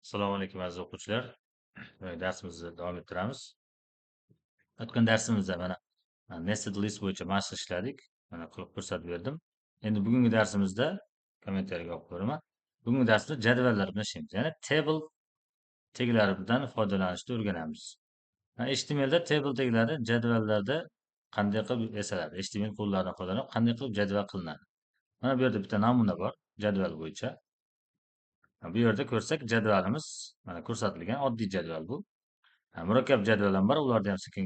Assalomu alaykum, aziz o'quvchilar. Darsimizni davom ettiramiz. O'tgan darsimizda mana nested list bo'yicha mashq ishladik. Mana qilib ko'rsatib berdim. Endi bugungi darsimizda kommentariyaga olib ko'raman. Bugungi darsimizda jadvallar bilan ishlaymiz. Ya'ni table teglaridan foydalanishni o'rganamiz. HTMLda table teglari jadvallarda qanday qilib yasaladi? HTML qo'llaridan foydalanib qanday qilib jadval qilinadi? Mana bu yerda bitta namuna bor jadval bo'yicha. Bu yerda ko'rsak jadvalimiz mana ko'rsatilgan oddiy jadval bu. Murakkab jadval ham bor, ularni ham sekin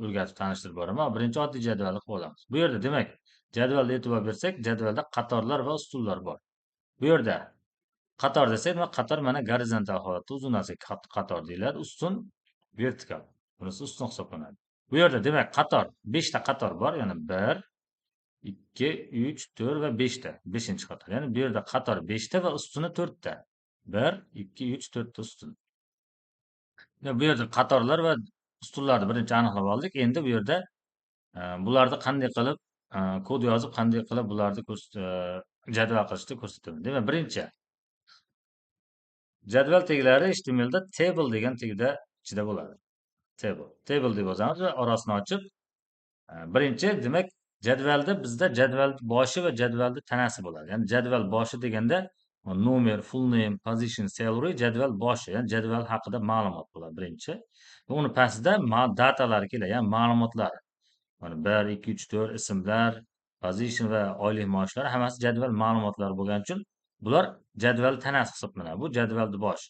o'rgatib tanishtirib boraman. Birinchi oddiy jadvalni qilib olamiz. Bu yerda demak, jadvalga e'tibor bersak, jadvalda qatorlar va ustunlar bor. Bu yerda qator desak, nima qator mana gorizontal holatda uzunasiga qator deyiladi, ustun vertikal. Bunisi ustun hisoblanadi. Bu yerda demak qator 5 ta qator bor, ya'ni 1 2, 3, 4 va 5 ta. 5-qator. Ya'ni bu yerda qator 5 ta va ustuni 4 ta. 1, 2, 3, 4 ta ustun. Bu yerda qatorlar va ustunlarni birinchi aniqlab oldik. Endi bu yerda bularni qanday qilib kod yozib, qanday qilib bularni jadval qilishni ko'rsataman. Demak, birinchi jadval teglari HTMLda table degan tegda ichida bo'ladi. Table. Table deb yozamiz va orasini ochib, birinchi demak jadvalda bizda jadval boshi va jadvalda tanasi bo'ladi. Ya'ni jadval boshi deganda nomer, full name, position, salary jadval boshi, ya'ni jadval haqida ma'lumot bo'ladi birinchi. Va uni pastida datalari keladi, ya'ni ma'lumotlar. Mana 1, 2, 3, 4 ismlar, position va oylik maoshlar hammasi jadval ma'lumotlari bo'lgani uchun bular jadval tanasi hisoblanadi. Bu jadvalning boshi.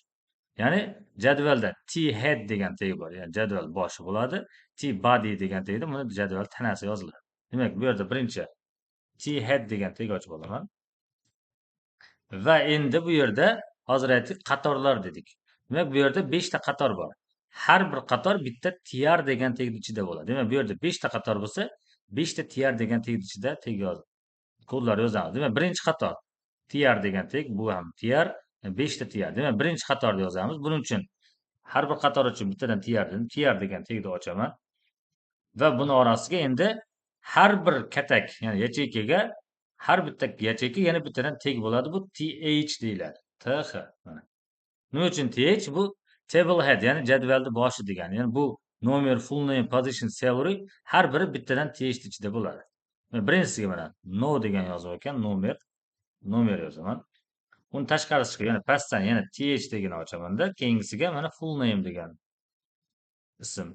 Ya'ni jadvalda t head degan tag bor, ya'ni jadval boshi bo'ladi. T body degan tagda buni jadval tanasi yoziladi. Demak, bu yerda birinchi t head degan tag ochib olaman. Va endi bu yerda hozir aytdik qatorlar dedik. Demak, bu yerda 5 ta qator bor. Har bir qator bitta tr degan tagning ichida bo'ladi. Demak, bu yerda 5 ta qator bo'lsa, 5 ta tr degan tagning ichida tag yozib, kodlar yozamiz. Demak, birinchi qator tr degan tag, bu ham tr, 5 ta tr. Demak, birinchi qatorni yozamiz. Buning uchun har bir qator uchun bittadan tr dedim. Tr degan tagni ochaman. Va buni orasiga endi har bir katak, ya'ni yacheykaga har bitta yacheyka yana bittadan tag bo'ladi. Bu th deyiladi. Th. Mana. Nima uchun th? Bu table head, ya'ni jadvalning boshi degani. Ya'ni bu nomer, full name, position, salary har biri bittadan th ichida bo'ladi. Birinchisiga mana no degan yozuv ekan, nomer, nomer yozaman. Uni tashqarisi chiqib, yana pastdan yana th degani ochamanda, keyingisiga mana full name degan ism.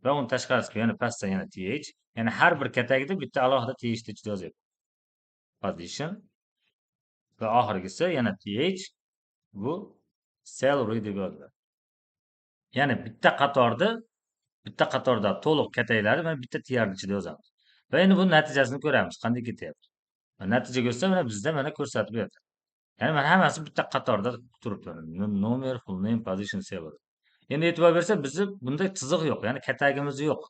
Va uni tashqarisiga yana pastdan yana th. Ya'ni har bir katagida bitta alohida th ichida yozyapman. Position va oxirgisi yana th, bu salary deb yoziladi. Ya'ni bitta qatorda to'liq kataklari mana bitta tr ichida yozamiz. Va endi buning natijasini ko'ramiz, qanday ketyapti. Va natija ko'rsa mana bizda mana ko'rsatib berdi. Ya'ni mana hammasi bitta qatorda turibdi. Nomer, full name, position, salary. Endi e'tibor bersa bizni bunda chiziq yo'q, ya'ni katagimiz yo'q.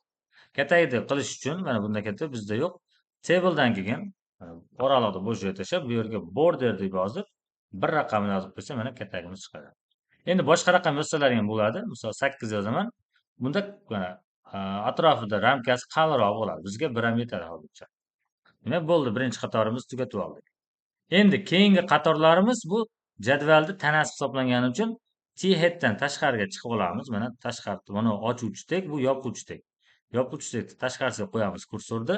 Katagni qilish uchun mana bunda katta bizda yo'q. Tabledan keyin oraliqda bo'sh joy tashlab, bu yerga border deb yozib, bir raqamni yozib qo'ysa mana katagimiz chiqadi. Endi boshqa raqam yozsalar ham bo'ladi. Misol 8 yozaman. Bunda mana atrofida ramkasi qalinroq bo'ladi. Bizga bir ham yetadi hozircha. Demak, bo'ldi, birinchi qatorimizni tugatib oldik. Endi keyingi qatorlarimiz bu jadvalning tanasi hisoblangani uchun t headdan tashqariga chiqib olamiz. Mana tashqari, mana ochuvchi tag, bu yopuvchi tag. Yopuvchi tagni tashqarisiga qo'yamiz kursorni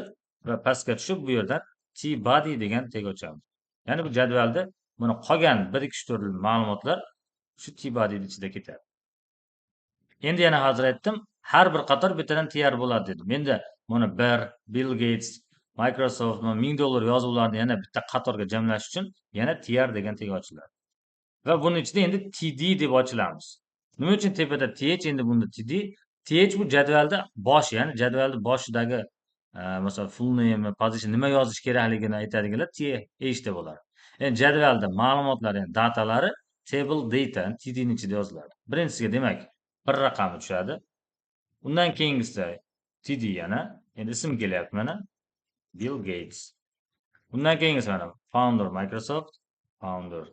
va pastga tushib bu yerdan t body degan tag ochamiz. Ya'ni bu jadvalda buni qolgan 1 2 3 4 ma'lumotlar shu t body ichida ketadi. Endi yana hozir aytdim, har bir qator bittadan tr bo'ladi dedim. Endi buni 1 Bill Gates, Microsoft $1000 yozuvlarni yana bitta qatorga jamlash uchun yana tr degan tag ochiladi. Va buning ichida endi td deb ochilamiz. Nima uchun tepada th, endi bunda td? Th bu jadvalda bosh, ya'ni jadvalda boshidagi masalan full name, position nima yozish kerakligini aytadiganlar th deb bo'ladi. Endi jadvalda ma'lumotlar, ya'ni datalari table data td ning ichida yoziladi. Birinchisiga demak bir raqami tushadi. Undan keyingisi td yana, endi ism kelyapti mana Bill Gates. Undan keyingisi mana founder Microsoft, founder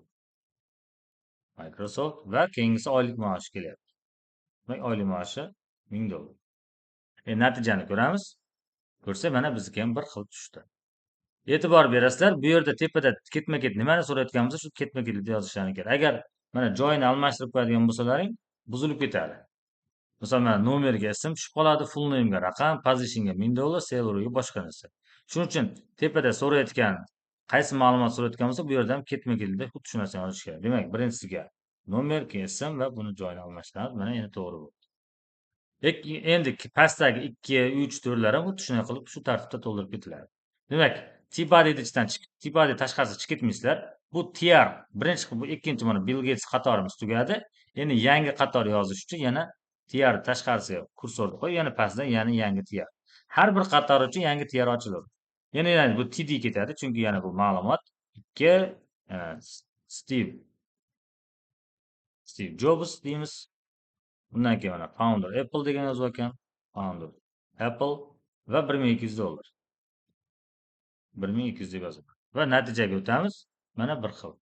Microsoft va keyingisi oylik maoshi kelyapti. Demak, oylik maoshi $1000. Natijani ko'ramiz. Ko'rsa mana bizniki ham bir xil tushdi. E'tibor berasizlar, bu yerda tepada ketma-ket nimani so'rayotgan bo'lsa, shu ketma-ketlikda yozishlari kerak. Agar Mana joyini almashtirib qo'yadigan bo'lsalaring, buzilib ketadi. Masalan, mana nomerga ism tushib qoladi, full name'ga raqam, positionga $1000, salaryga boshqa narsa. Shuning uchun tepada so'rayotgan qaysi ma'lumot so'rayotgan bo'lsa, bu yerda ham ketma-ketlikda xuddi shu narsani yozish kerak. Demak, birinchisiga nomer, keyin ism va buni joyini almashtiramiz. Mana endi to'g'ri bo'ldi. Endi pastdagi 2, 3, 4lar ham xuddi shunday qilib shu tartibda to'ldirib ketiladi. Demak, tbody ichidan chiqib, tbody tashqarisiga chiqib ketmaysizlar. Bu tr birinchi, bu ikkinchi, mana Bill Gates qatorimiz tugadi. Endi yangi qator yozish uchun yana tr tashqarisiga kursorni qo'yib, yana pastdan yana yangi tr. Har bir qator uchun yangi tr ochiladi. Yana bu td ketadi, chunki yana bu ma'lumot 2 Steve Jobs deymiz. Undan keyin mana founder Apple degan yozuv ekan. Founder Apple va $1200. 1200 deb yoziladi. Va natijaga o'tamiz. Mana bir xil.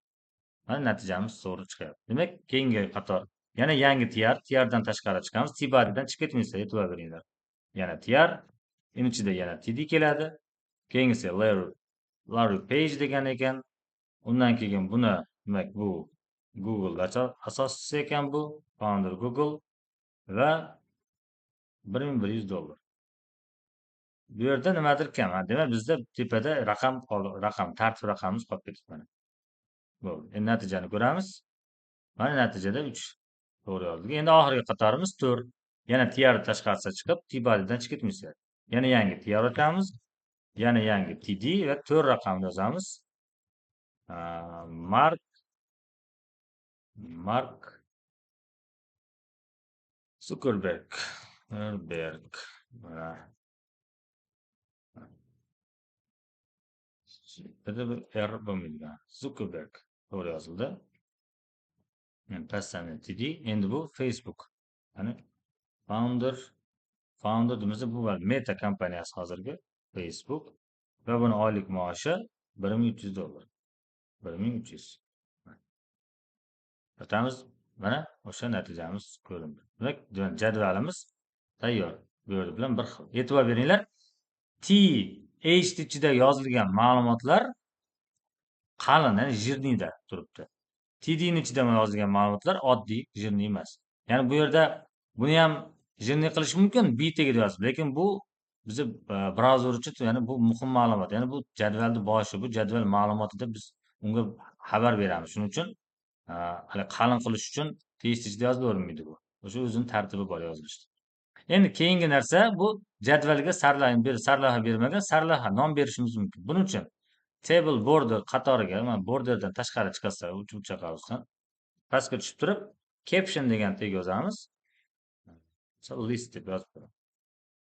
Mana natijamiz to'g'ri chiqyapti. Demak, keyingi qator yana yangi tr, trdan tashqari chiqamiz. Tbodydan chiqib ketmaysizlar, e'tibor beringlar. Yana tr, uning ichida yana td keladi. Keyingisi Larry Page degan ekan. Undan keyin buni, demak, bu Google asoschisi ekan bu, founder Google va $1100. Bu yerda nimadir kam. Demak, bizda tepada raqam qoldi, raqam, tartib raqamimiz qolib ketdi mana. Bo'ldi. Endi natijani ko'ramiz. Mana natijada 3 to'g'ri yozdik. Endi oxirgi qatorimiz 4. Yana tr tashqarisiga chiqib, tbodydan chiqib ketmaysizlar. Yana yangi tr ochamiz. Yana yangi td va 4 raqamni yozamiz. Mark Zuckerberg. Mana. R bo'lmaydi. Zuckerberg to'g'ri yozildi. Endi pastdan td. Endi bu Facebook. Ya'ni founder demasa bu var. Meta kompaniyasi hozirgi Facebook va buni oylik maoshi $1300. 1300. O'tamiz. Mana o'sha natijamiz ko'rindi. Demak, jadvalimiz tayyor. Bu yerda bilan bir xil. E'tibor beringlar. T H ichida yozilgan ma'lumotlar qalin, ya'ni jirniyda turibdi. TD ning ichida yozilgan ma'lumotlar oddiy jirniy emas. Ya'ni bu yerda buni ham jirniy qilish mumkin, B tagida yozib, lekin bu bizni brauzer uchun, ya'ni bu muhim ma'lumot, ya'ni bu jadvalning boshi, bu jadval ma'lumotida biz unga xabar beramiz. Shuning uchun hali qalin qilish uchun T ichida yozilavermaydi bu. O'sha o'zining tartibi bor yozilishda. Endi keyingi narsa bu jadvalga sarlavha bermagan, sarlavha nom berishimiz mumkin. Buning uchun table border qatoriga, mana borderdan tashqari chiqasizlar, uchun pastga tushib turib caption degan tag yozamiz. List deb yozib qo'yamiz.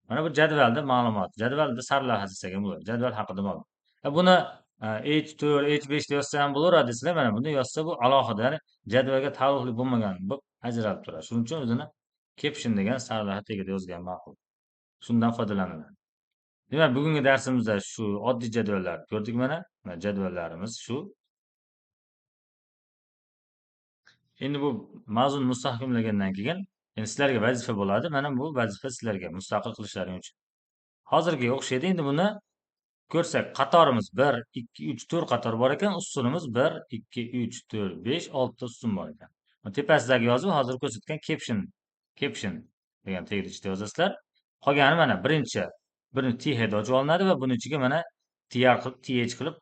Mana bu jadvalda ma'lumot, jadvalda sarlavha desak ham bo'ladi. Jadval haqida ma'lumot. Buni H4, H5 deb yozsa ham bo'laveradi desizlar, mana buni yozsa bu alohida, ya'ni jadvalga taalluqli bo'lmagan bo'lib ajralib turadi. Shuning uchun o'zini caption degan sarlavha tagida yozgan ma'qul. Shundan foydalaniladi. Demak, bugungi darsimizda shu oddiy jadvallarni ko'rdik mana. Mana jadvallarimiz shu. Endi bu mavzuni mustahkamlagandan keyin endi sizlarga vazifa bo'ladi. Mana bu vazifa sizlarga mustaqil qilishlaring uchun. Hozirgi o'xshaydi. Endi buni ko'rsak, qatorimiz 1, 2, 3, 4 qator bor ekan, ustunimiz 1, 2, 3, 4, 5, 6 ta ustun bor ekan. Tepasidagi yozuv hozir ko'rsatgan caption degan tagni ichida yozasizlar. Qolgani mana birinchi T head ochib olinadi va buning ichiga mana tr qilib, th qilib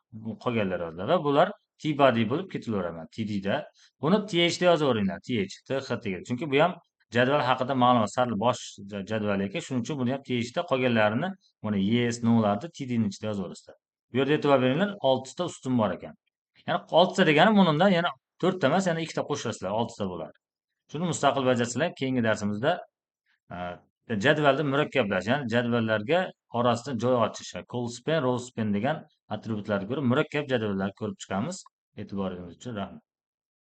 qolganlar yoziladi va bular tbody bo'lib ketilaveradi td da. Buni th da yozaveringlar, th, th degan. Chunki bu ham jadval haqida ma'lumot, sarli bosh jadval ekan. Shuning uchun buni ham th da qolganlarini mana yes, no'larni td ning ichida yozaverasizlar. Bu yerda e'tibor beringlar, 6 ta ustun bor ekan. Ya'ni 6 ta degani bundan yana 4 ta emas, yana 2 ta qo'shasizlar, 6 ta bo'ladi. Shuni mustaqil bajarsanglar, keyingi darsimizda jadvalni murakkablash, ya'ni jadvallarga orasida joy ochish, col span, row span degan atributlarni ko'rib, murakkab jadvallarni ko'rib chiqamiz. E'tiboringiz uchun rahmat.